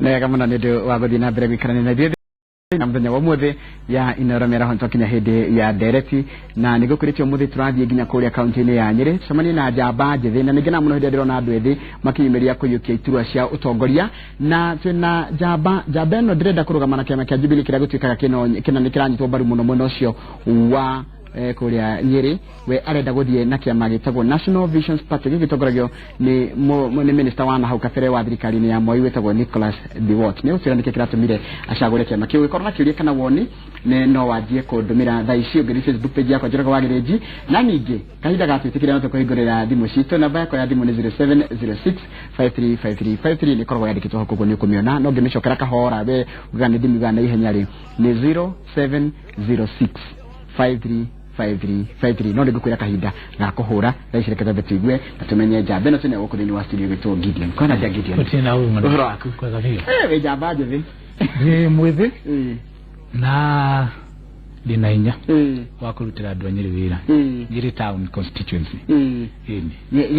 Nĩ wega mũno nĩ ũndũ wa gũthiĩ na mbere gũikarania na ithuĩ na mũthenya wa ũmũthĩ ya Inooro Mĩaraho. Twakinya hĩndĩ ya ndereti na nĩ ngũkwĩrĩte ũmũthĩ tũrathiĩ nginya kũrĩa kaunti-inĩ ya Nyĩrĩ tũcemanie na njamba njĩthĩ, na nĩngenaga mũno hĩndĩ ĩrĩa ndĩrona andũ ethĩ makĩyumĩria kũiyũkia iturwa cia ũtongoria. Na twĩna njamba ĩno ndĩrenda kũrũgama na kĩama kĩa Jubilee kĩrĩa gũtuĩkaga kĩna nĩ kĩranyitwo mbaru mũno mwena ũcio wa kũrĩa Nyĩrĩ. We arenda gũthiĩ na kĩama gĩtagwo National Visions Party gĩgĩtongoragio nĩ minister wa nahau kabere wa thirikari-inĩ ya Moi wĩtagwo Nicholas Biwott. Nĩ gũtwĩra nĩkĩ kĩratũmire acagũre kĩama kĩu. Ũngĩkorwo na kĩũria kana woni nĩ no wanjie kũndũmĩra thaa ici ũngĩthiĩ Facebook page yakwa Njoroge wa Gĩthĩnji, na ningĩ kahinda gatwĩtĩkĩria no tũkũhingũrĩra thimũ citũ. Namba yakwa ya thimũ nĩ 0706 535353, nĩ ĩkoragwo yandĩkĩtwo hau, koguo nĩ ũkũmĩona. No ngĩmĩcokera kahora we ugaga nĩ ndĩmiugaga na ihenya rĩ, nĩ 0706 535353. No nĩngũkwĩra kahinda ga kũhũra thaa ici. Reke twambe tũigue na tũmenye njamba ĩno twĩnayo gũkũ thĩinĩ wa studio ĩgĩtwo Gideon. Kwana atĩa, Gideon? Gũtirĩ na ũru mũno. Ũhoro waku? Kwega biũ. Wĩ njamba njĩthĩ. Ndĩ mwĩthĩ na ndĩna hinya wa kũrutĩra andũ a Nyĩrĩ wĩra. Nyĩrĩ Town constituency. Ĩni.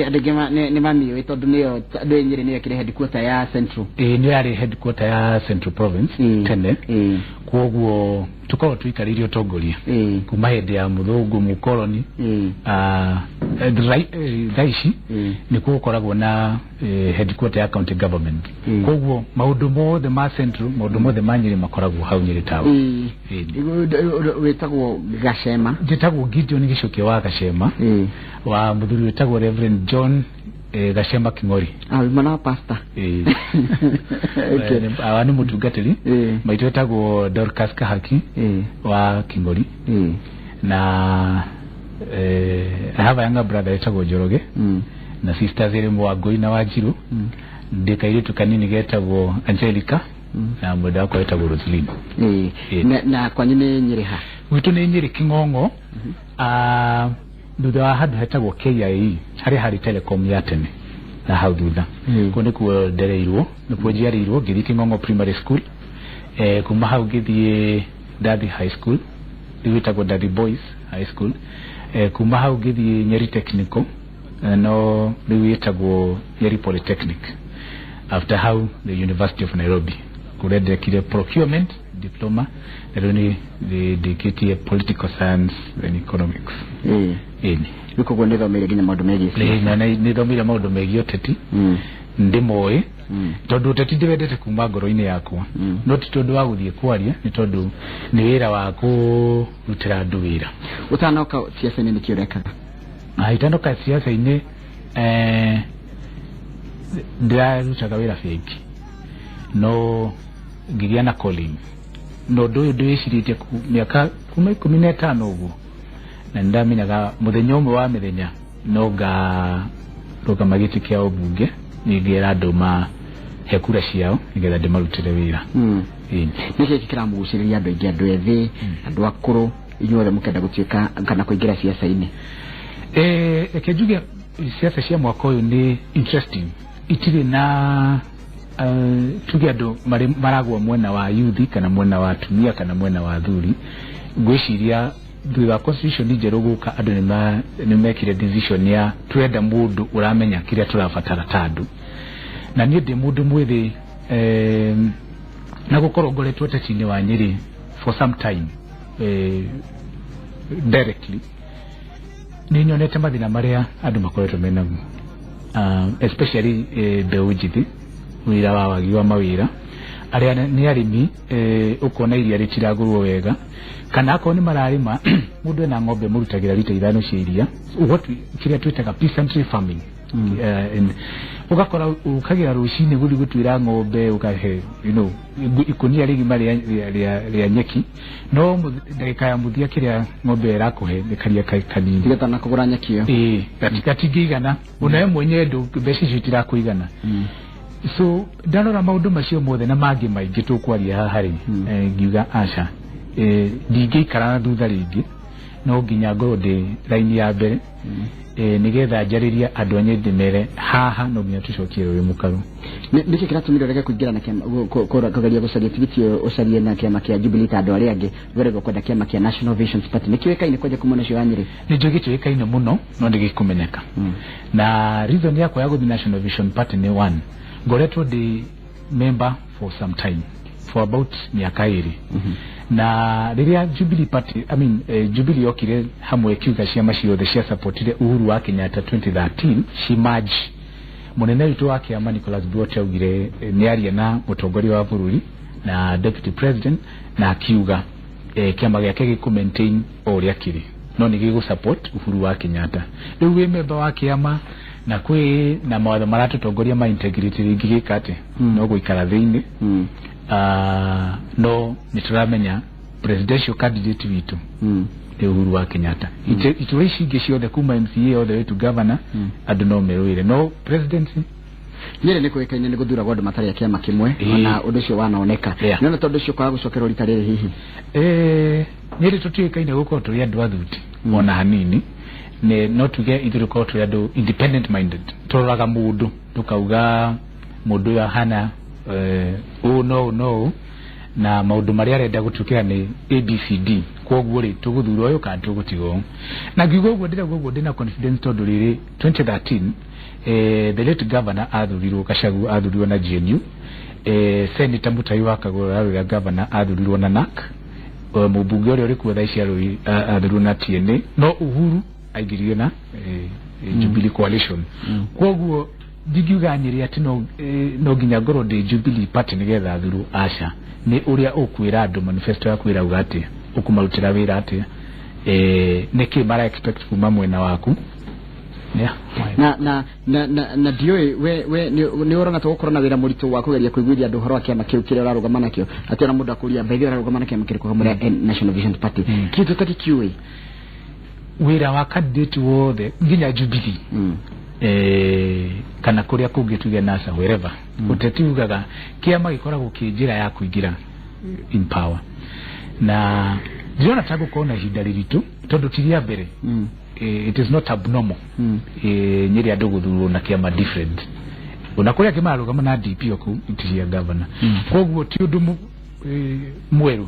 Andũ aingĩ nĩ mamiũĩ tondũ nĩyo andũ a Nyĩrĩ nĩyo ĩkĩrĩ headquarter ya Central. Ĩĩ, nĩyo yarĩ headquarter ya Central Province tene. Kwoguo tũkoragwo tũikarĩire ũtongoria kuma hĩndĩ ya mũthũngũ mũkoroni. Thaa ici nĩkuo gũkoragwo na headquarter ya county government. Koguo maũndũ mothe ma Central, maũndũ mothe ma Nyĩrĩ makoragwo hau Nyĩrĩ Town. Ĩni. Wĩtagwo Gacema? Njĩtagwo Gideon Gĩcũkĩ wa Gacema, wa mũthuri wĩtagwo Reverend John Gacema King'ori. Ah, wĩ mwana wa pastor? Ĩĩ. Awa nĩ mũtungatĩri. Maitũ etagwo Dorcas Kahaki wa King'ori. Na I have a younger brother etagwo Njoroge na sisters ĩrĩ Mwangũi na Wanjiru. Ndĩ kairĩtu kanini getagwo Angelica na mwenda wakwa etagwo Roslyn. Na kwanyu nĩ Nyĩrĩ ha? Gwitũ nĩ Nyĩrĩ King'ong'o. Ah, thutha wa handũ hetagwo KIE harĩa harĩ Telecom ya tene na hau thutha. Kũu nĩkuo ndereirwo, nĩkuo njiarĩirwo. Ngĩthiĩ King'ong'o Primary School, kuma hau ngĩthiĩ Ndathi High School, rĩu ĩtagwo Ndathi Boys High School. Kuma hau ngĩthiĩ Nyeri Technical, no rĩu ĩtagwo Nyeri Polytechnic. After hau the University of Nairobi, kũrĩa ndekire procurement diploma, na rĩu nĩ ndĩkĩtie political science and economics. Ĩni. Rĩu koguo nĩ thomeire nginya maũndũ megiĩ siasa. Na nĩ thomeire maũndũ megiĩ ũteti. Ndĩmoĩ tondũ ũteti ndĩwendete kuma ngoro-inĩ yakwa, no ti tondũ wa gũthiĩ kwaria, nĩ tondũ nĩ wĩra wa kũrutĩra andũ wĩra. Ũtanoka siasa-inĩ nĩkĩ ũrekaga? Ah, itanoka siasa-inĩ ndĩrarutaga wĩra bengi, no ngĩgĩa na calling na ũndũ ũyũ ndĩwĩcirĩtie mĩaka kuma 15 ũguo, na nĩndamenyaga mũthenya ũmwe wa mĩthenya no ngarũgama gĩtĩ kĩa ũmbunge, ningĩra andũ mahe kura ciao nĩgetha ndĩmarutĩre wĩra. Ĩĩ. Nĩ kĩĩ kĩramũgucĩrĩria andũ aingĩ, andũ ethĩ, andũ akũrũ, inyuothe mũkenda gũtuĩka kana kũingĩra siasa-inĩ? Reke njuge siasa cia mwaka ũyũ nĩ interesting, itirĩ na tuge andũ maragwa mwena wa yuthi kana mwena wa atumia kana mwena wa athuri. Ngwĩciria thutha wa constitution njerũ gũka, andũ nĩ mekire decision ya turenda mũndũ ũramenya kĩrĩa tũrabatara ta andũ. Na niĩ ndĩ mũndũ mwĩthĩ, na gũkorwo ngoretwo ũteti-inĩ wa Nyĩrĩ for some time, directly nĩ nyonete mathĩna marĩa andũ makoretwo menaguo, especially mbeũ njĩthĩ, wĩra wa wagi wa mawĩra, arĩa nĩ arĩmi, ũkona iria rĩtiragũrwo wega, kana akorwo nĩ mararĩma, mũndũ ena ng'ombe mũrutagĩra rita 5 cia iria, kĩrĩa twĩtaga peasantry farming. Ũgakora ũkagĩra rũcinĩ gũthiĩ gũtuĩra ng'ombe, ũkahe ikũnia rĩgima rĩa nyeki, no ndagĩka ya mũthia kĩrĩa ng'ombe ĩrakũhe nĩ karia kanini. Tiga na kũgũra nyeki ĩyo. Ĩĩ, gatingĩigana, ona we mwenyewe mbeca icio itirakũigana. So ndarora maũndũ macio mothe na mangĩ maingĩ tũkwaria haha rĩ, ngiuga aca, ndingĩikara na thutha rĩngĩ, no nginya ngorwo ndĩ raini ya mbere, nĩgetha njarĩrie andũ a Nyeri, ndĩmere haha no nginya tũcokie rũĩ mũkaru. Nĩkĩ kĩratũmire ũrege kũingĩra na kĩama, kũgeria gũcaria tigiti ũyũ, ũcarie na kĩama kĩa Jubilee ta andũ arĩa angĩ, ũgererio kwenda kĩama kĩa National Visions Party? Nĩ kĩũĩkaine kwanja kuma ũcio wa Nyĩrĩ? Nĩ njũĩ gĩtiũĩkaine mũno, no nĩ gĩkũmenyeka. Na reason yakwa ya gũthiĩ National Vision Party nĩ one, ngoretwo ndĩ member for some time, for about mĩaka 2. Na rĩrĩa Jubilee Party, I mean, Jubilee yokire hamwe kiuga ciama ciothe cia supportire Uhuru wa Kenyatta 2013 ci merge, munene witũ wa kĩama Nicholas Biwott augire nĩ aria na mũtongoria wa bũrũri na deputy president, na akiuga kĩama gĩake gĩkũ maintain o ũrĩa kĩrĩ, no nĩ gĩgũ support Uhuru wa Kenyatta. Rĩu wĩ member wa kĩama na kwĩ na mawatho maratũtongoria ma integrity, rĩngĩ gĩka atĩ no gũikara thĩinĩ. No nĩ tũramenya presidential candidate witũ nĩ Uhuru wa Kenyatta. Itura ici ingĩ ciothe kuma MCA othe wetu governor, andũ no merũĩre, no presidency. Nyĩrĩ nĩ kũĩkaine nĩ gũthuragwo andũ matarĩ a kĩama kĩmwe, ona ũndũ ũcio wanoneka. Nĩona tondũ ũcio kwaga gũcokerwo rita rĩrĩ hihi? Nyĩrĩ tũtiũĩkaine gũkorwo tũrĩ andũ athuti ona hanini. Nĩ no tuge ithuĩ tũkorwo tũrĩ andũ independent minded, tũroraga mũndũ tũkauga mũndũ ũyũ ahana ũũ no ũũ no ũũ, na maũndũ marĩa arenda gũtuĩkĩra nĩ ABCD, koguo rĩ tũgũthura ũyũ kana tũgũtiga ũũ. Na ngiuga ũguo, ndĩrauga ũguo ndĩna confidence, tondũ rĩrĩ 2013 the late governor athurirwo, Gachagua athurirwo na GNU, Senator Mutahi wa Kagũra ũrĩa governor athurirwo na NARC, mũmbunge ũrĩa ũrĩ kuo thaa ici athurirwo na TNA, no Uhuru aingĩrire na Jubilee coalition. Koguo ndingiuga Nyĩrĩ atĩ no nginya ngorwo ndĩ Jubilee Party nĩgetha thurwo. Aca, nĩ ũrĩa ũkwĩra andũ, manifesto yaku ĩrauga atĩa, ũkũmarutĩra wĩra atĩa, nĩkĩ mara expect kuma mwena waku, yeah. Na ndiũĩ we nĩ ũrona ta gũkorwo na wĩra mũritũ wa kũgeria kũiguithia andũ ũhoro wa kĩama kĩu kĩrĩa ũrarũgama nakĩo, atĩ ona mũndũ akũria mbaithi ũrarũgama na kĩama kĩrĩkũ, kamũrĩa National Vision Party, kĩndũ ta gĩkiũĩ? Wĩra wa candidate wothe nginya Jubilee kana kũrĩa kũngĩ, tuge NASA, wherever, ũteti ugaga kĩama gĩkoragwo kĩ njĩra ya kũingĩra in power, na ndĩrona ta gũkorwo na ihinda rĩritũ tondũ ti rĩa mbere. It is not abnormal Nyĩrĩ andũ gũthurwo na kĩama different, ona kũrĩa angĩ mararũgama na DP o kũu itĩ cia governor. Koguo ti ũndũ mwerũ.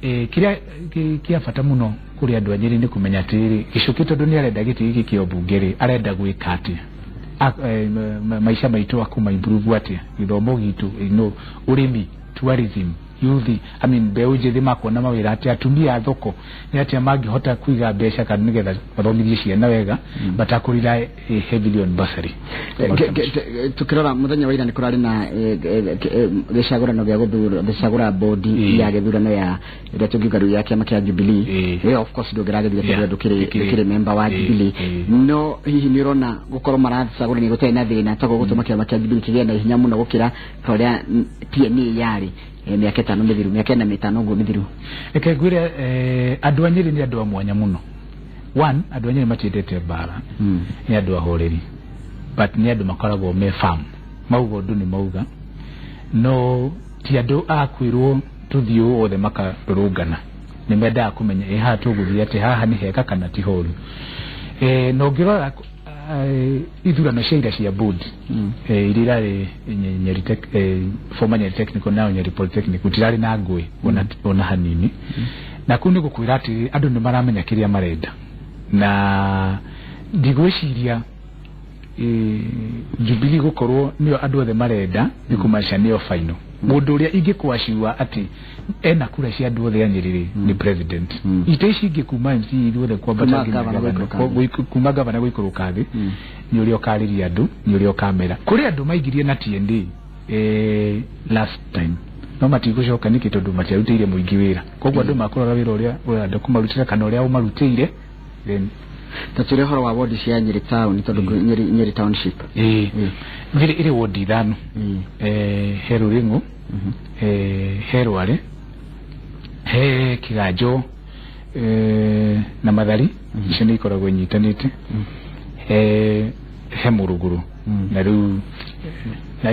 Kĩrĩa kĩa bata mũno kũrĩ andũ a Nyĩrĩ nĩ kũmenya atĩrĩrĩ, Gĩcũkĩ tondũ nĩ arenda gĩtĩ gĩkĩ kĩa ũmbunge rĩ, arenda gwĩka atĩa? Maica maitũ akuma improve atĩa, gĩthomo gitũ, ũrĩmi, tourism, youth, I mean, mbeũ njĩthĩ makuona mawĩra atĩa, atumia a thoko nĩ atĩa mangĩhota kũiga mbeca kana nĩgetha mathomithie ciana wega matakũrira heavily on bursary. Tukĩrora mũthenya wa ira nĩ kũrarĩ na gĩcagũrano gĩa gũthura, gĩcagũra bodi ya gĩthurano ya ĩrĩa tũngiuga rĩu ya kĩama kĩa Jubilee. We of course ndũngĩragĩthire tondũ ndũkĩrĩ ndũkĩrĩ member wa Jubilee, no hihi nĩ ũrona gũkorwo maracagũrania gũtarĩ na thĩna ta gũgũtũma kĩama kĩa Jubilee kĩgĩe na hinya mũno gũkĩra ta ũrĩa TNA yarĩ mĩaka 5 mĩthiru, mĩaka 4 na 5 ũguo mĩthiru? Reke ngwĩre, andũ a Nyĩrĩ nĩ andũ a mwanya mũno. One, andũ a Nyĩrĩ matiendete mbara, nĩ andũ ahoreri, but nĩ andũ makoragwo me firm, mauga ũndũ nĩ mauga, no ti andũ a kwĩrwo tũthiĩ ũũ othe makarũrũngana. Nĩ mendaga kũmenya ĩ haha tũgũthiĩ atĩ haha nĩ hega kana ti horu. Na ũngĩrora ithurano cia ira cia board iria irarĩ Nyeri former Nyeri Technical, now Nyeri Polytechnic, gũtirarĩ na ngũĩ ona hanini, na kũu nĩ gũkwĩra atĩ andũ nĩ maramenya kĩrĩa marenda, na ndigwĩciria Jubilee gũkorwo nĩyo andũ othe marenda nĩ kũmaanisha nĩyo final. Mũndũ ũrĩa ingĩkwacua atĩ ena kura cia andũ othe a Nyĩrĩ rĩ, nĩ president. Ite ici ingĩ kuma MC ithuothe kwambata Kuma nginya gavana gavana, gũikũrũka thĩ. Kuma gavana gũikũrũka thĩ, nĩ ũrĩa ũkarĩria andũ, nĩ ũrĩa ũkamera. Kũrĩ andũ maingĩrie na TNA last time, no matigũcoka. Nĩkĩ? Tondũ matiarutĩire mũingĩ wĩra. Koguo andũ makũrora wĩra ũrĩa ũrenda kũmarutĩra kana ũrĩa ũmarutĩire, then Ta tũrĩ ũhoro wa wodi cia Nyĩrĩ town, tondũ Nyĩrĩ township. Nyĩrĩ ĩrĩ wodi 5. He Rũrĩng'ũ, he Rware, he Kĩganjo, na Mathari, icio nĩ ikoragwo inyitanĩte, he Mũrũgũrũ, na rĩu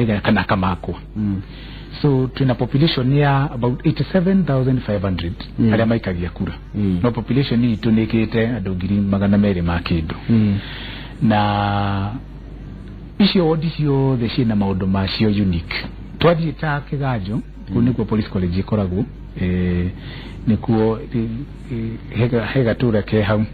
na kana Kamakwa. So twina population ya about 87,500 arĩa maikagia kura, no population itũ nĩ ĩkĩte andũ 200,000 ma kĩndũ, na icio wodi ciothe ciĩna maũndũ macio unique. Twathiĩ ta Kĩganjo, kũu nĩkuo police college ĩkoragwo, nĩkuo he gatũra ke hau,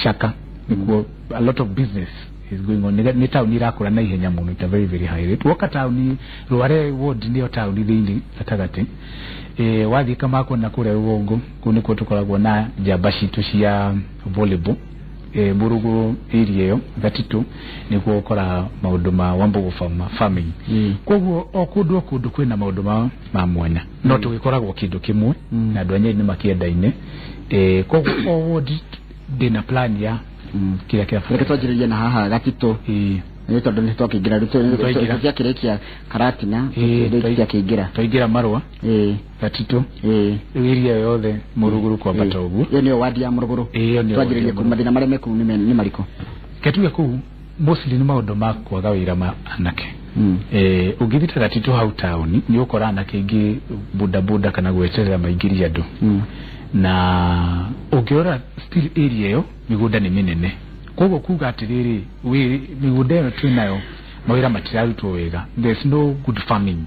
Shaka, nĩkuo a lot of business is going on. Nĩ taũni irakũra na ihenya mũno at a very very high rate. Woka taũni Rware ward nĩyo taũni thĩinĩ gatagatĩ. Wathiĩ Kamakwa na kũrĩa rũgongo, kũu nĩkuo tũkoragwo na njamba citũ cia volleyball. Mũrugũrũ area ĩyo Gatitũ nĩkuo ũkoraga maũndũ ma Wambugu farming. Koguo o kũndũ o kũndũ kwĩna maũndũ ma mwanya, no tũgĩkoragwo kĩndũ kĩmwe na andũ a Nyeri nĩ makĩendaine. Koguo o ward ndĩna plan ya kĩrĩa kĩrabatara. Reke twanjĩrĩrie na haha Gatitũ, nĩ tondũ nĩ twakĩingĩra rĩu. Twaingĩra. Tũtiakĩrĩkia Karatina, rĩu tũtiakĩingĩra. Twaingĩra Marũa, Gatitũ, rĩu area yothe Mũrugũrũ kwambata ũguo. Ĩyo nĩyo wadi ya Mũrũgũrũ. Ĩyo nĩyo Twanjĩrĩrie wadi ya kũu, mathĩna marĩa me kũu nĩ marĩkũ? Reke tuge kũu mostly nĩ maũndũ ma kwaga wĩra ma anake. Ũngĩthiĩ ta Gatitũ hau taũni, nĩ ũkora anake aingĩ bodaboda kana gweterera maingĩrie andũ. Na ũngĩrora still area ĩyo mĩgũnda nĩ mĩnene, koguo kuga atĩrĩrĩ, mĩgũnda ĩyo twĩnayo mawĩra matirarutwo wega, there's no good farming.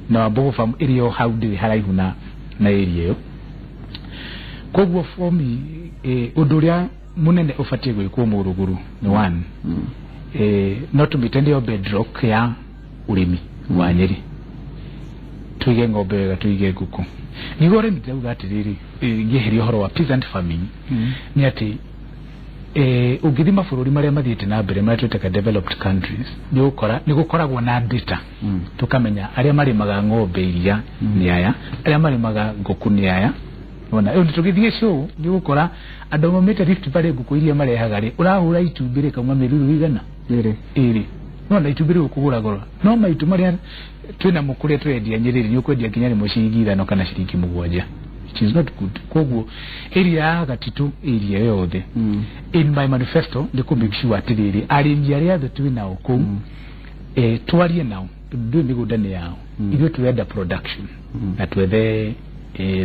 Na Wambugu farm ĩrĩ o hau, ndĩrĩ haraihu na area ĩyo. Koguo for me, ũndũ ũrĩa mũnene ũbatiĩ gwĩkwo Mũrugũrũ nĩ one, no tũmĩte nĩyo bedrock ya ũrĩmi wa Nyeri. Tuige ng'ombe wega, tuige ngũkũ. Niguo ũrĩmi ndĩrauga atĩrĩrĩ, ngĩeheria ũhoro wa peasant farming, nĩ atĩ ũngĩthiĩ mabũrũri marĩa mathiĩte na mbere, marĩa twĩtaga developed countries, nĩ ũgũkora nĩ gũkoragwo na data. Tũkamenya arĩa marĩmaga ng'ombe iria nĩ aya, arĩa marĩmaga ngũkũ nĩ aya. Ona rĩu tũgĩthiĩ show, nĩ ũgũkora andũ maumĩte Rift Valley, ngũkũ iria marehaga rĩ, ũrahũra itumbĩ rĩkauma mĩruru igana Ĩrĩ. Ĩrĩ no na itumbĩ rĩu ũkũgũra goro, no maitũ marĩa twĩna mo kũrĩa tũrendia Nyĩrĩ, nĩ ũkwendia nginya rĩmwe ciringi 5 kana ciringi 7, which is not good. Koguo area ya Gatitũ, area yothe, in my manifesto nĩ kũ make sure atĩrĩrĩ, arĩmi arĩa othe twĩ nao kũu, twarie nao, tondũ ndũĩ mĩgũnda nĩ yao. Ithuĩ tũrenda production na twethe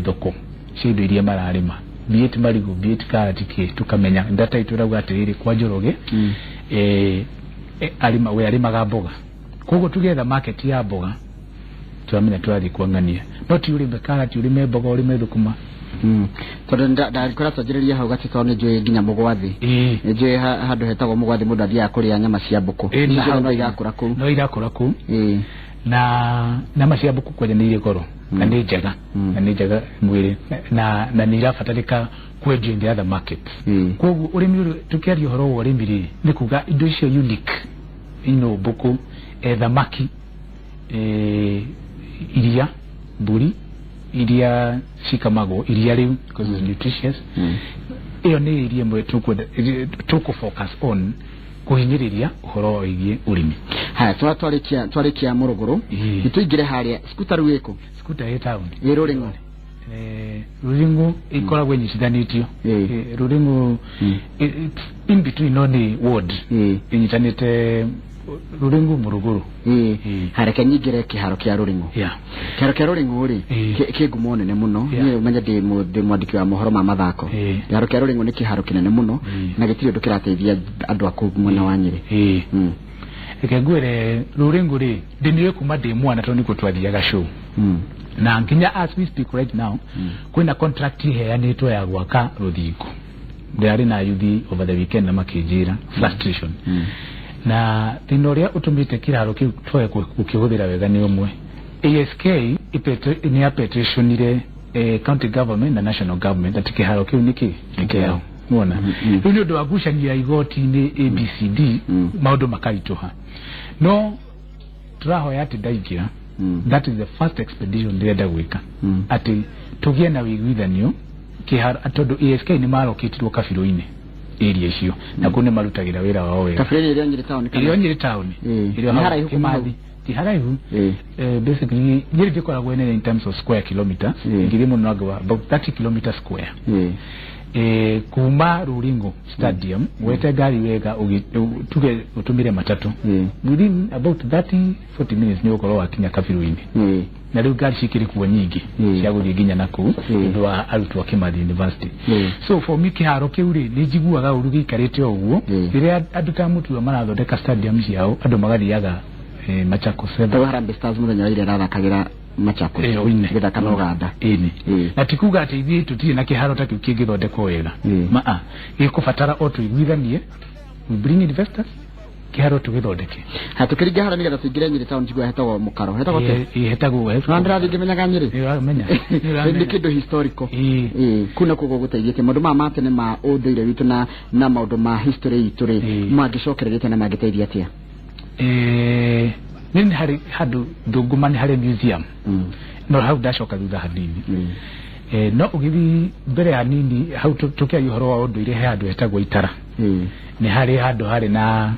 thoko cia indo iria mararĩma, be it marigũ, be it karati, kĩ. Tũkamenya data itũ ĩrauga atĩrĩrĩ, kwa Njoroge arĩma, we arĩmaga mboga, koguo tũgĩetha market ya mboga, tũramenya tũrathiĩ kuang'ania, no ti ũrĩme karati, ũrĩme mboga, ũrĩme thũkũma. Tondũ ndakwĩra twanjĩrĩrie hau Gatitũ, tondũ nĩ njũĩ nginya Mũgwathi. Nĩ njũĩ handũ hetagwo Mũgwathi, mũndũ athiaga kũrĩa nyama cia mbũkũ. Na Icio hau no irakũra kũu. No irakũra kũu. Na nyama cia mbũkũ kwanja nĩ irĩ goro na nĩ njega na nĩ njega mwĩrĩ na nĩ irabatarĩka kwendio in the other markets. Koguo ũrĩmi ũrĩ, tũkĩaria ũhoro wa ũrĩmi rĩ, nĩ kuga indo icio unique ino, mbũkũ, thamaki, iria, mbũri iria cikamagwo, iria rĩu because it's nutritious. Ĩyo nĩ area ĩmwe tũkwenda tũkũ focus on kũhinyĩrĩria ũhoro wĩgiĩ ũrĩmi. Haya, twarĩkia Mũrũgũrũ, nĩtũingĩre harĩa Skuta rĩu ĩkũ? Skuta ĩ taũni. Ĩ Rũrĩng'o. Rũring'o ĩkoragwo ĩnyitithanĩtio. Rũring'o it's in between, no nĩ ward ĩnyitanĩte Rũring'o Mũrũgũrũ. Hareke nyingĩre kĩharo kĩa Rũring'o. Kĩharo kĩa Rũring'o rĩ, kĩ ngumo nene mũno. Niĩ ũmenye ndĩ mwandĩki wa mohoro ma mathako. Kĩharo kĩa Rũring'o nĩ kĩharo kĩnene mũno na gĩtirĩ ũndũ kĩrateithia andũ a kũu mwena wa Nyĩrĩ. Reke ngwĩre, Rũring'o rĩ, ndĩmĩũĩ kuma ndĩ mwana, tondũ nĩkuo twathiaga show na nginya as we speak right now, kwĩna contract iheanĩtwo ya gwaka rũthingo. Ndĩrarĩ na yuthi over the weekend na makĩnjĩra frustration na thĩna ũrĩa ũtũmĩte kĩharo kĩu twage gũkĩhũthĩra wega nĩ ũmwe, ASK nĩ yapetitionire county government na national government atĩ kĩharo kĩu nĩ kĩ nĩ kĩao. Wona rĩu nĩ ũndũ wa ngucanio ya igoti-inĩ ABCD, maũndũ makaritũha, no tũrahoya atĩ ndaingĩra, that is the first expedition ndĩrenda gwĩka, atĩ tũgĩe na wĩiguithanio kĩharo, tondũ ASK nĩ maroketirwo kabirũ-inĩ area icio na kũu nĩ marutagĩra wĩra wao wega. Kabirũ ĩrĩa Nyĩrĩ taũni kana? Ĩrĩa Nyĩrĩ taũni. Ĩrĩa Nĩ hau haraihu kuma hau? Kĩmathi. Ti haraihu. Basically Nyĩrĩ ndĩkoragwo nene in terms of square kilometers. Ngiri mũno anga about 30 kilometers square. Kuma Ruringo stadium wete ngari wega, tuge ũtũmĩre matatũ, within about 30 40 minutes nĩ ũgũkorwo wakinya kabirũ-inĩ. Na rĩu ngari cikĩrĩ kuo nyingĩ cia gũthiĩ nginya na kũu nĩ ũndũ wa arutwo a Kimathi University. So for me, kĩharo kĩu rĩ, nĩ njiguaga ũru gĩikarĩte o ũguo. Rĩrĩa andũ ta Mũtua marathondeka stadium ciao, andũ magathiaga Machakos. Rĩu Harambee Stars mũthenya wa ira ĩrathakagĩra Machakos. Oine. Ĩgĩthaka na Ũganda. Ĩni. Na ti kuga atĩ ithuĩ tũtirĩ na kĩharo ta kĩu kĩngĩthondekwo wega. Maa gĩkũbatara o tũiguithanie. We bring investors, kĩharo tũgĩthondeke. Ha tukĩringa harĩa nĩgetha tũingĩre Nyĩrĩ town, njigua hetagwo mũkaro, hetagwo atĩa? Hetagwo Na ndĩrathiĩ ngĩmenyaga Nyĩrĩ. Nĩũramenya. Nĩ kĩndũ historical. Ĩĩ. Ĩĩ, kuu nakuo gũgũteithĩtie maũndũ maya ma tene ma ũndũire witũ na maũndũ ma history itũ rĩ, mangĩcokereria na mangĩteithia atĩa? Nĩ harĩ handũ Ndũngũma, nĩ harĩ museum, no hau ndacoka thutha hanini. No ũgĩthiĩ mbere hanini hau tũkĩaria ũhoro wa ũndũire, he handũ hetagwo Itara. Nĩ harĩ handũ harĩ na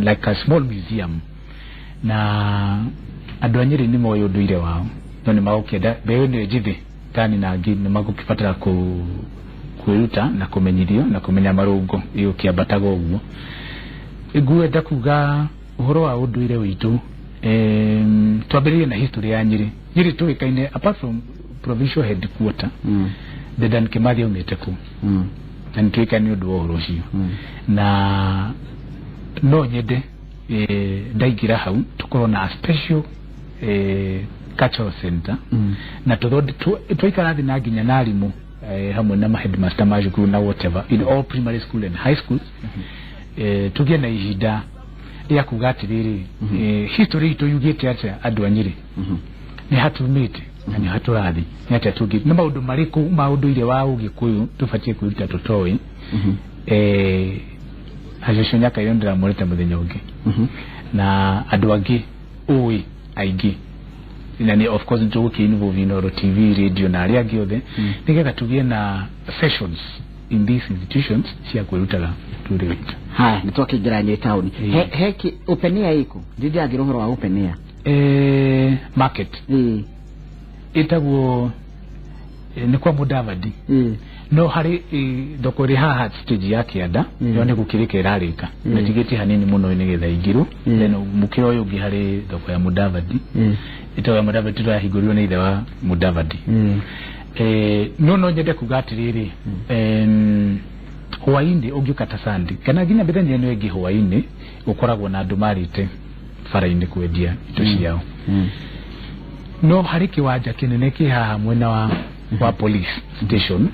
like a small museum, na andũ a Nyĩrĩ nĩ moĩ ũndũire wao, no nĩ magũkĩenda mbeũ ĩno njĩthĩ tani na angĩ nĩ magũkĩbatara kwĩruta na kũmenyithio na kũmenya marũngo ĩgũkĩambataga ũguo. Ngwenda kuga ũhoro wa ũndũire witũ, twambĩrĩrie na history ya Nyĩrĩ. Nyĩrĩ tũĩkaine, apart from provincial headquarter, Dedan Kimathi aumĩte kũ, na nĩ tũĩkaine nĩ ũndũ wa ũhoro ũcio. Na no nyende ndaingĩra hau tũkorwo na a special cultural center, na twaikara thĩ na nginya na arimũ, hamwe na ma headmaster ma cukuru na whatever in all primary school and high schools, tũgĩe na ihinda rĩa kuga atĩrĩrĩ, history itũ yugĩte atĩa, andũ a Nyĩrĩ, nĩ hatumĩte na nĩ hatũrathi, nĩ atĩa tũngĩ, nĩ maũndũ marĩkũ ma ũndũire wa Ũgĩkũyũ tũbatiĩ kwĩruta tũtoĩ. Acucu Nyakairũ ndĩramwĩrĩte mũthenya ũngĩ, na andũ angĩ ũĩ aingĩ, na nĩ of course nĩtũgũkĩ involve Inooro TV, radio na arĩa angĩ othe, nĩgetha tũgĩe na sessions in these institutions cia kwĩrutaga rũrĩrĩ witũ. Haya, nĩ twakĩingĩra Nyĩrĩ town. He open air ĩkũ? Ndĩndĩrathira ũhoro wa open air. Market ĩtagwo nĩ kwa Mudavadi, no harĩ thoko ĩrĩ haha stage ya kĩanda. Yo nĩ gũkĩrĩka ĩrarĩka, na tigĩtie hanini mũno nĩgetha ĩingĩrwo. Then mũkĩra ũyũ ũngĩ harĩ thoko ya Mudavadi, ĩtagwo ya Mudavadi tondũ yahingũrirwo nĩ ithe wa Mudavadi. No nyende kuga atĩrĩrĩ, hwainĩ ũngĩũka ta Sunday kana nginya mĩthenya ĩno ĩngĩ, hwainĩ gũkoragwo na andũ marĩte bara-inĩ kwendia indo ciao. No harĩ kĩwanja kĩnene kĩ haha mwena wa police station.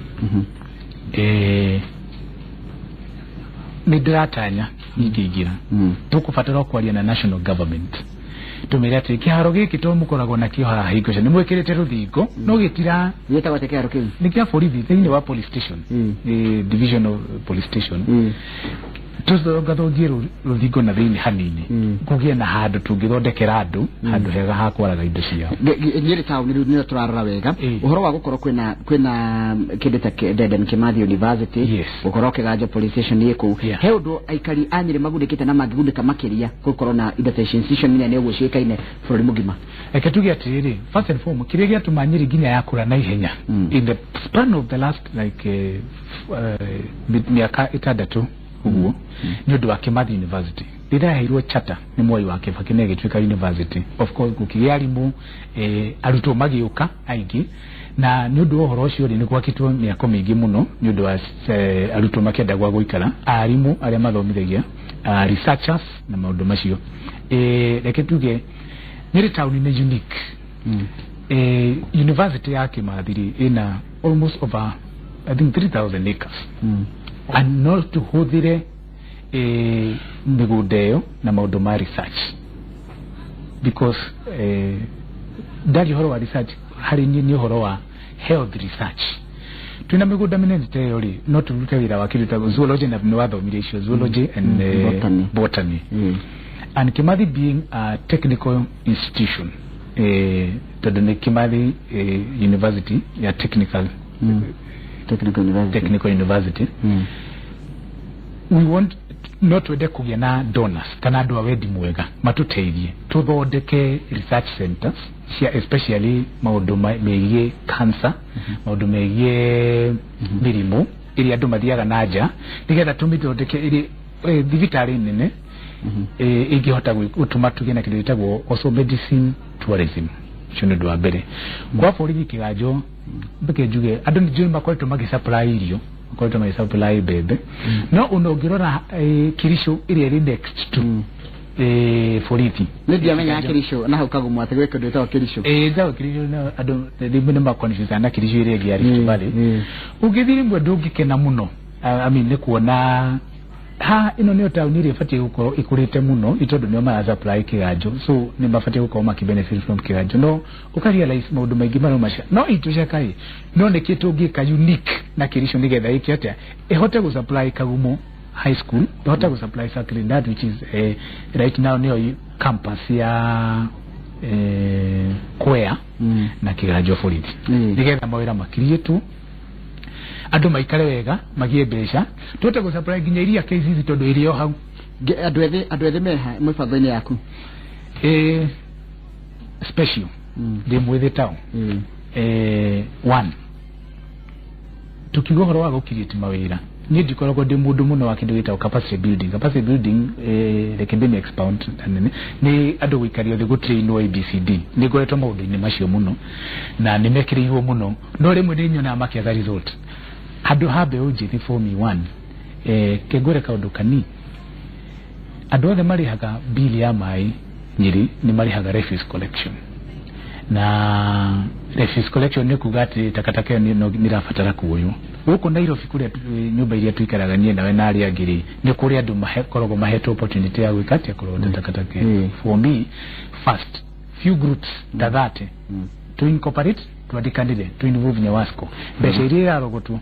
Nĩ ndĩratanya ingĩingĩra, tũkũbatara kwaria na national government, tũmĩre atĩ kĩharo gĩkĩ to mũkoragwo nakĩo haha hingo cio nĩ mwĩkĩrĩte rũthingo, no gĩtira Gĩtagwo atĩa kĩharo kĩu? Nĩ kĩa borithi thĩinĩ wa police station, divisional police station. Tũthongathongie rũthingo na thĩinĩ hanini, kũgĩe na handũ tũngĩthondekera andũ handũ hega ha kwaraga indo ciao. Nyĩrĩ town rĩu nĩyo tũrarora wega. Ũhoro wa gũkorwo kwĩna kĩndũ ta Dedan Kimathi University, gũkorwo kĩganjo police station ĩ kũu, he ũndũ aikari a Nyĩrĩ magunĩkĩte na mangĩgunĩka makĩria gũkorwo na indo ta ici, institution nene ũguo ciũĩkaine bũrũri mũgima? Reke tuge atĩrĩrĩ, first and foremost, kĩrĩa gĩatũma Nyĩrĩ nginya yakũra na ihenya in the span of the last like mĩaka 6 ũguo, nĩ ũndũ wa Kimathi University. Rĩrĩa yaheirwo charter nĩ Mwai wa Kibaki na ĩgĩtuĩka university, of course gũkĩgĩa arimũ, arutwo magĩũka aingĩ, na nĩ ũndũ wa ũhoro ũcio rĩ, nĩ gwakĩtwo mĩako mĩingĩ mũno nĩ ũndũ wa arutwo makĩenda gwa gũikara, arimũ arĩa mathomithagia, researchers na maũndũ macio. Reke tuge Nyĩrĩ town nĩ unique. University ya Kimathi rĩ, ĩna almost over, I think, 3000 acres, and no tũhũthĩre mĩgũnda ĩyo na maũndũ ma research, because ndaria ũhoro wa research, harĩ niĩ nĩ ũhoro wa health research. Twĩna mĩgũnda mĩnene ta ĩyo rĩ, no tũrute wĩra wa kĩndũ ta zoology, na nĩ wathomire icio, zoology and Botany. Botany. And Kimathi being a technical institution, tondũ nĩ Kimathi University ya technical, Technical University. Technical University, we want, no twende kũgĩa na donors kana andũ a wendi mwega matũteithie tũthondeke research centers cia especially maũndũ megiĩ cancer, maũndũ megiĩ mĩrimũ ĩrĩa andũ mathiaga na nja, nĩgetha tũmĩthondeke ĩrĩ thibitarĩ nene ĩngĩhota gũtũma tũgĩe na kĩndũ gĩtagwo also medicine tourism. Ũcio nĩ ũndũ wa mbere. Kwa borithi kĩganjo, mbeke njuge andũ nĩ njũĩ makoretwo magĩsupply irio, makoretwo magĩsupply mbembe, no ona ũngĩrora Kirico ĩrĩa ĩrĩ next to borithi. Nĩ ndiamenyaga Kirico na hau Kagumo atĩ gwĩ kĩndũ gĩtagwo Kirico. Ĩĩ, Kirico, na andũ rĩmwe nĩ maconfusaga na Kirico ĩrĩa ĩngĩ ya Rift Valley. Ũngĩthiĩ rĩmwe ndũngĩkena mũno, I mean, nĩ kuona Ha ĩno nĩyo taũni ĩrĩa ĩbatiĩ gũkorwo ĩkũrĩte mũno, nĩ tondũ nĩo mara supply Kĩganjo, so nĩ mabatiĩ gũkorwo makĩ benefit from Kĩganjo. No ũka realize maũndũ maingĩ marauma no Ituceka ĩ, no nĩkĩ tũngĩka unique na Kericho nĩgetha ĩke atĩa, ĩhote gũ supply Kagumo High School, ĩhote gũ supply Sacred Heart, which is right now nĩyo campus ya Kwea na Kĩganjo borithi, nĩgetha mawĩra makiriĩtwo, andũ maikare wega, magĩe mbeca, tũhote gũ supply nginya iria KCC tondũ ĩrĩ o hau. Andũ ethĩ meha mĩbango-inĩ yaku? Special ndĩ mwĩthĩ tao. One, tukiuga ũhoro wa gũ create mawĩra, niĩ ndikoragwo ndĩ mũndũ mũno wa kĩndũ gĩtagwo capacity building. Capacity building, reke ndĩmĩ expound na nene, nĩ andũ gũikario thĩ, gũtrainwo ABCD. Nĩ ngoretwo maũndũ-inĩ macio mũno na nĩ mekĩrĩirwo mũno, no rĩmwe nĩ nyonaga makĩaga result. Handũ ha mbeũ njĩthĩ, for me, one, kengwĩre kaũndũ kani, andũ othe marĩhaga bill ya maĩ Nyĩrĩ nĩ marĩhaga refuse collection, na refuse collection nĩ kuga atĩ takataka ĩyo nĩ ĩrabatara kuoywo. Gũkũ Nairobi kũrĩa nyũmba iria tũikaraga niĩ nawe na arĩa angĩ rĩ, nĩ kũrĩ andũ makoragwo mahetwo opportunity ya gwĩka atĩa, kũrogota takataka ĩyo. For me, first few groups ta 30 to incorporate, twandĩkanĩre, to involve Nyawasco, mbeca iria irarogotwo.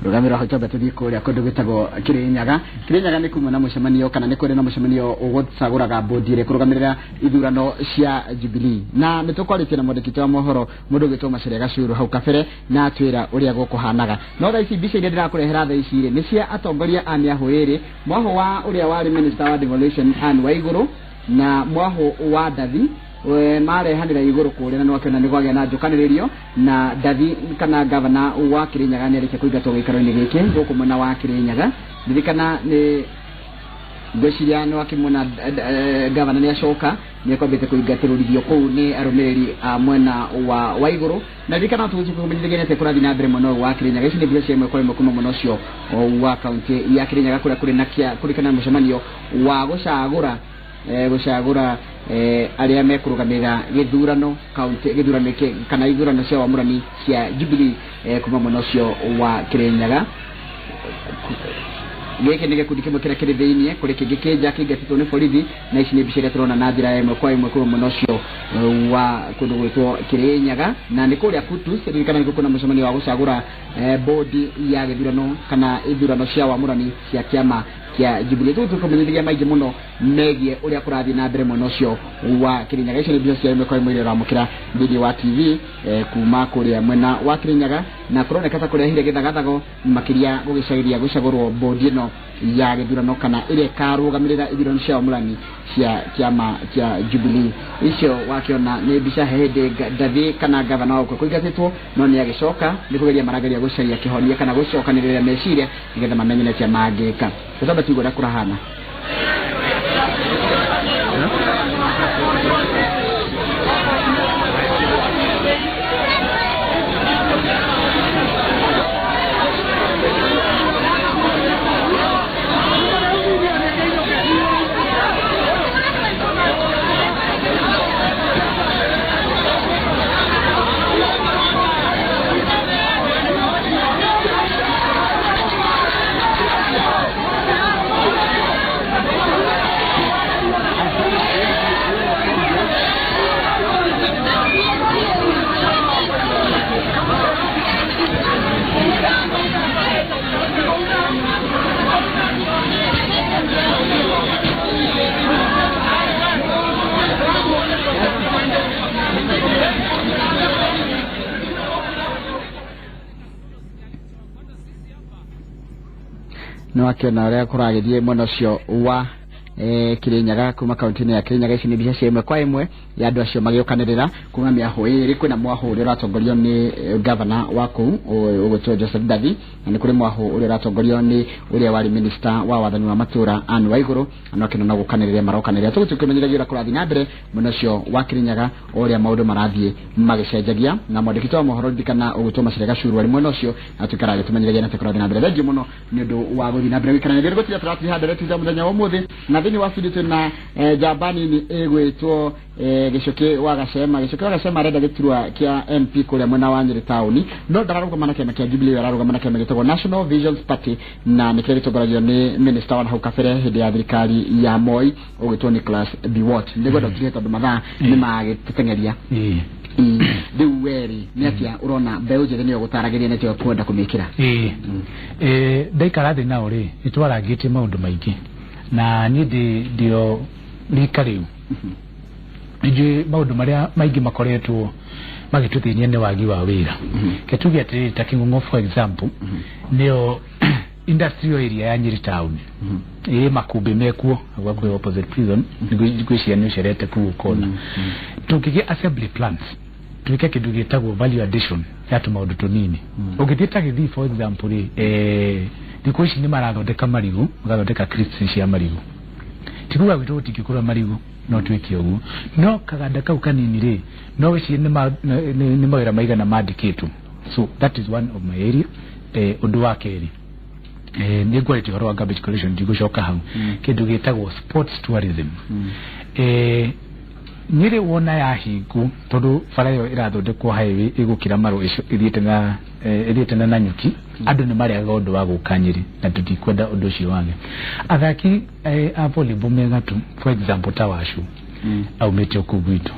Rũgamĩro hau, twambe tũthiĩ kũrĩa kũndũ gwĩtagwo Kĩrĩnyaga. Kĩrĩnyaga nĩ kuma na mũcemanio, kana nĩ kũrĩ na mũcemanio ũgũcagũraga bodi ĩrĩa ĩkũrũgamĩrĩra ithurano cia Jubilee, na nĩ tũkwarĩtie na mwandĩki wa mohoro mũndũ ũgwĩtwo Macharia Gacuru hau kabere na atwĩra ũrĩa gũkũhanaga. No thaa ici mbica iria ndĩrakũrehera thaa ici rĩ, nĩ cia atongoria a mĩahũ ĩrĩ, mwahũ wa ũrĩa warĩ minister wa devolution Anne Waigũrũ na mwahũ wa Ndathi. We, marehanĩra igũrũ kũrĩa na nĩwakĩona nĩ kwagĩa na njũkanĩrĩrio, na Ndathi kana gavana wa Kĩrĩnyaga nĩ arĩkia kũingatwo gĩikaro-inĩ gĩkĩ gũkũ mwena wa Kĩrĩnyaga. Ririkana nĩ ngwĩciria nĩ wakĩmuona gavana nĩ acoka, nĩ akwambĩte kũingatĩrũrithio kũu nĩ arũmĩrĩri a mwena wa Waigũrũ. Na ririkana tũkũmenyithagia atĩ kũrathiĩ na mbere mwena ũyũ wa Kĩrĩnyaga. Ici nĩ mbica cia ĩmwe kwa ĩmwe kuma mwena ũcio wa kaunti ya Kĩrĩnyaga, kũrĩa kũrĩ na kĩa kũrĩ kana mũcemanio wa gũcagũra arĩa mekũrũgamĩrĩra gĩthurano kaunti, gĩthurano gĩkĩ kana ithurano cia wamũrani cia Jubilee kuma mwena ũcio wa Kĩrĩnyaga. Gĩkĩ nĩ gĩkundi kĩmwe kĩrĩa kĩrĩ thĩiniĩ, kũrĩ kĩngĩ kĩ nja kĩingatĩtwo nĩ borithi, na ici nĩ mbica iria tũrona na njĩra ya ĩmwe kwa ĩmwe kuma mwena ũcio wa kũndũ gwĩtwo Kĩrĩnyaga, na nĩ kũrĩa Kutus. Ririkana nĩkuo kwĩna mũcemanio wa gũcagũra bodi ya gĩthurano kana ithurano cia wamũrani cia kĩama kĩa Jubilee. Tũkũmenyithagia maingĩ mũno megiĩ ũrĩa kũrathiĩ na mbere mwena ũcio wa Kĩrĩnyaga. Icio nĩ mbica cia ĩmwe kwa ĩmwe iria ũramũkĩra thĩinĩ wa TV kuma kũrĩa mwena wa Kĩrĩnyaga, na kũroneka ta kũrehire gĩthagathago makĩria gũgĩcaria gũcagũrwo bodi ĩno ya gĩthurano kana ĩrĩa ĩkarũgamĩrĩra ithurano cia wamũrani cia kĩama kĩa Jubilee. Icio wakĩona nĩ mbica he hĩndĩ Ndathi kana gavana wa gũkũ kũingatĩtwo, no nĩ agĩcoka nĩ kũgeria marageria gũcaria kĩhonia kana gũcokanĩrĩria meciria nĩgetha mamenye nĩ atĩa mangĩka. Tũtambe tuigue ũrĩa kũrahana. Nĩ wakĩona ũrĩa kũragĩthiĩ mwena ũcio wa Kirinyaga, kuma kaunti-inĩ ya Kirinyaga. Ici nĩ mbica cia ĩmwe kwa ĩmwe ya andũ acio magĩũkanĩrĩra kuma mĩahũ ĩrĩ. Kwĩna mwahũ ũrĩa ũratongorio nĩ gavana wa kũu ũgwĩtwo Joseph Ndathi, na nĩ kũrĩ mwahũ ũrĩa ũratongorio nĩ ũrĩa warĩ minister wa wathani wa matũra Anne Waigũrũ, na no kĩno no gũkanĩrĩra marokanĩrĩra. Tũgũtuĩkĩmenyithagia ũrĩa kũrathiĩ na mbere mwena ũcio wa Kirinyaga, o ũrĩa maũndũ marathiĩ magĩcenjagia, na mwandĩki wa mohoro, ririkana, ũgwĩtwo Macharia Gacuru arĩ mwena ũcio na tuikara agĩtũmenyithagia na kũrathiĩ na mbere. Thengiũ mũno nĩ ũndũ wa gũthiĩ na mbere gũikarania gũtira tũrathiĩ handũ tũtha mũthenya wa ũmũthĩ na Thĩinĩ wa studio twĩna njamba nini ĩgwĩtwo Gĩcũkĩ wa Gacema. Gĩcũkĩ wa Gacema arenda gĩturwa kĩa MP kũrĩa mwena wa Nyĩrĩ taũni, no ndararũgama na kĩama kĩa Jubilee, ararũgama na kĩama gĩtagwo National Visions Party, na nĩkĩo gĩtongoragio nĩ minister wa hau kabere hĩndĩ ya thirikari ya Moi ũgwĩtwo Nicholas Biwott. Nĩngwenda ũtige tondũ mathaa nĩ magĩtũteng'eria. Rĩu werĩ nĩ atĩa ũrona mbeũ njĩthĩ nĩyo gũtaragĩria nĩtĩo kwenda kũmĩkĩra? Ĩĩ. Ndaikara thĩ nao rĩ, nĩ twarangĩtie maũndũ maingĩ, na niĩ ndĩo rika rĩu nĩnjũĩ maũndũ marĩa maingĩ makoretwo magĩtũthĩnia nĩ wagi wa wĩra. Ke tuge atĩrĩrĩ, ta Kĩng'ong'o for example, nĩyo industrial area ya Nyĩrĩ town, ĩ makũmbĩ mekuo hau hakuhĩ opposite prison. Ngwĩciria nĩ ũcerete kũu ũkona. Tũngĩgĩa assembly plants, twĩke kĩndũ gĩtagwo value addition ya tũmaũndũ tũnini. Ũngĩthiĩ ta Gĩthii for example rĩ, thikũ ici nĩ marathondeka marigũ, magathondeka crisps cia marigũ. Ti kuga gwitũ gũtingĩkũra marigũ, no twĩke ũguo, no kaganda kau kanini rĩ, no wĩcirie nĩ mawĩra maigana mandĩkĩtwo. So that is one of my area. Ũndũ wa kerĩ, nĩ ngwarĩtie ũhoro wa garbage collection, ndigũcoka hau. Kĩndũ gĩtagwo sports tourism, Nyĩrĩ wona yahingwo, tondũ bara ĩyo ĩrathondekwo highway ĩgũkĩra Marũ ĩthiĩte na Nanyuki, andũ nĩ marĩaga ũndũ wa gũka Nyĩrĩ, na tũtikwenda ũndũ ũcio wage. Athaki a volleyball me gatũ, for example ta Wacu aumĩte o kũu gwitũ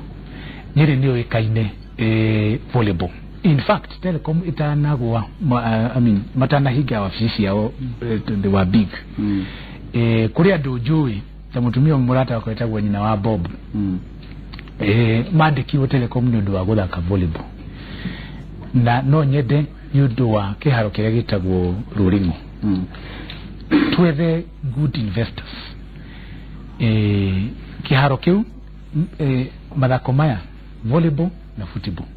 Nyĩrĩ, nĩ ũĩkaine volleyball. In fact, Telecom itanagwa, I mean, matanahinga wabici ciao, they were big. Kũrĩ andũ njũĩ ta mũtumia ũmwe mũrata wakwa etagwo nyina wa Bob, mandĩkirwo Telecom nĩ ũndũ wa gũthaka volleyball. Na no nyende nĩ ũndũ wa kĩharo kĩrĩa gĩtagwo Rũring'o, twethe good investors, kĩharo kĩu, mathako maya volleyball na football.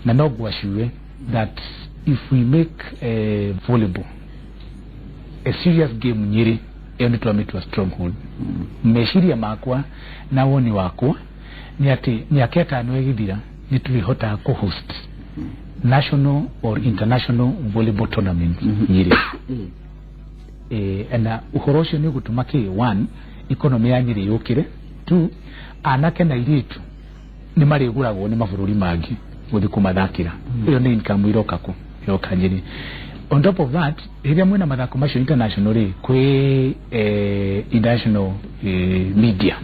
Na no ngwacue that if we make volleyball a serious game Nyĩrĩ, ĩyo nĩ twamĩtua stronghold. Meciria makwa na woni wakwa nĩ atĩ mĩaka 5 ĩgĩthira nĩ tũrĩhotaga kũhost national or international volleyball tournament Nyĩrĩ. Na ũhoro ũcio nĩ ũgũtũma kĩ one, economy ya Nyĩrĩ yũkĩre; two, anake na airĩtu nĩ marĩgũragwo nĩ mabũrũri mangĩ gũthiĩ kũmathakĩra. Ĩyo nĩ income iroka kũ iroka Nyĩrĩ. On top of that, rĩrĩa mwĩna mathako macio international rĩ, kwĩ international media,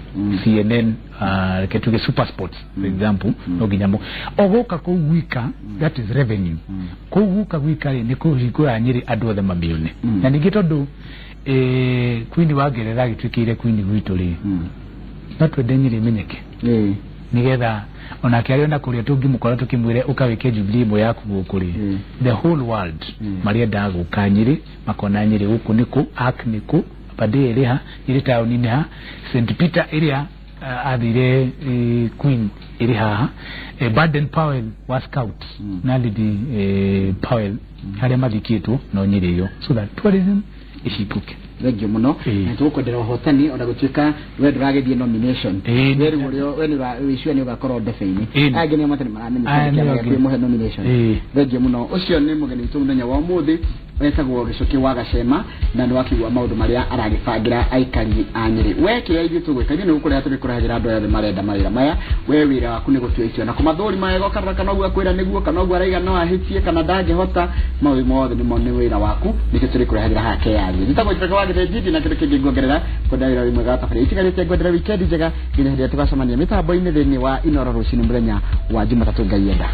CNN, reke tuge Super Sports for example, no nginya mo o gũka kũu gwika. That is revenue. Kũu guka gwika rĩ, nĩ kũhingũra Nyĩrĩ andũ othe mamĩone. Na ningĩ tondũ Queen wa Ngeretha agĩtuĩkĩire queen gwitũ rĩ, no twende Nyĩrĩ ĩmenyeke, nigetha onake arĩ ona kũrĩa tũngĩmũkora tũkĩmwĩre ũkawĩke Jubilee ĩmwe yaku gũkũ rĩ, the whole world marĩendaga gũka Nyĩrĩ, makona Nyĩrĩ gũkũ nĩkũ, Ark nĩkũ, Aberdare ĩrĩ ha, Nyĩrĩ taũni-inĩ ha, St Peter ĩrĩa athire Queen ĩrĩ haha, Baden Powell wa scout na Lady Powell harĩa mathikĩtwo no Nyĩrĩ ĩyo, so that tourism ĩhingũke. Thengio mũno. Na tũgũkwendera ũhotani ona gũtuĩka we ndũragĩthiĩ nomination. We rĩu ũrĩa we nĩ wĩcua nĩ ũgakorwo ndebe-inĩ. Angĩ nĩo matarĩ maramenyeka Aya nĩkĩama nĩo gĩaku angĩ. mũhe nomination. Thengio mũno. Ũcio nĩ mũgeni witũ mũthenya wa ũmũthĩ, wetagwo Gĩcũkĩ wa Gacema, na nĩ wakĩigua maũndũ marĩa aragĩbangĩra aikari a Nyĩrĩ. We kĩrĩa ithuĩ tũgwĩka, ithuĩ nĩ gũkũreha tũgĩkũrehagĩra andũ aya othe marenda mawĩra maya. We wĩra waku nĩ gũtua itua na kũmathũrima wega, ũkarora kana ũguo akwĩra nĩguo, kana ũguo araiga no ahĩtie, kana ndangĩhota. Maũndũ mothe nĩmo nĩ wĩra waku, nĩkĩo tũrĩkũrehagĩra haha keyarie. Njĩtagwo Njoroge wa Gĩthĩnji, na kĩndũ kĩngĩ nguongerera kwenda wĩra wĩ mwega wa tabarĩra itigarĩte. Ngwendera wikendi njega nginya hĩndĩ ĩrĩa tũgacemania mĩtambo-inĩ thĩinĩ wa Inoro rũcinĩ mũthenya wa Jumatatũ, Ngai enda.